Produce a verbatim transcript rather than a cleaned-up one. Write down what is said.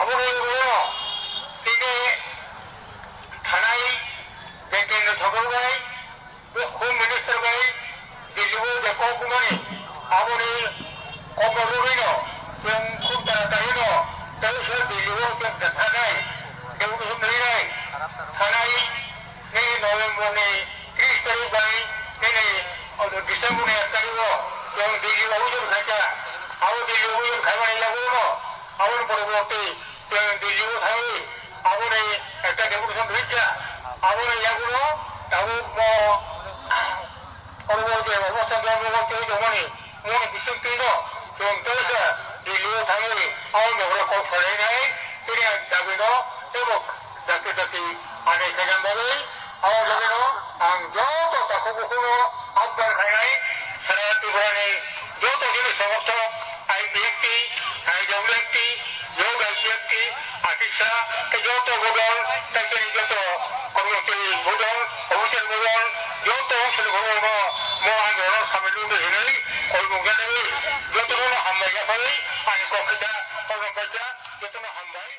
Aboni ulo tini thanai je kendro sorkar bai, je Home Minister bai Delhi o je kok bumani, aboni kok rwgwino chwng khub taratari no tei se Delhi o chwng thanai, deputation rinai, thanai nini November ni tris tarik bai nini December ni ek tarik o chwng Delhi o ojon khaikha. Abo Delhi o ojon khaimani yagulo no aboni poroborti chwng Delhi o thangwi aboni ekta deputation rikha. Aboni yagulo tabuk mo oro je obostha dormo tei tongmani moni bisingtwi no chwng teisa Delhi o thangwi abo nokra kok salainai tini ang dabi no teibo dakti dakti anai khainani bagwi. Abo bagwi no ang joto takhuk bukhukno ahban khainai, sara Tripura ni joto joni somorthok, I P F T, I W F T, Yoga I P F T, Atisa, tei joto bodol, tei chini joto kormoti bodol, officer bodol, joto wngsulo borokno mo ang joto samil wngwi hinwi koi mukya nangwi, jotono hambai yaphai ani kok kisa, kok kisa, jotono hambai.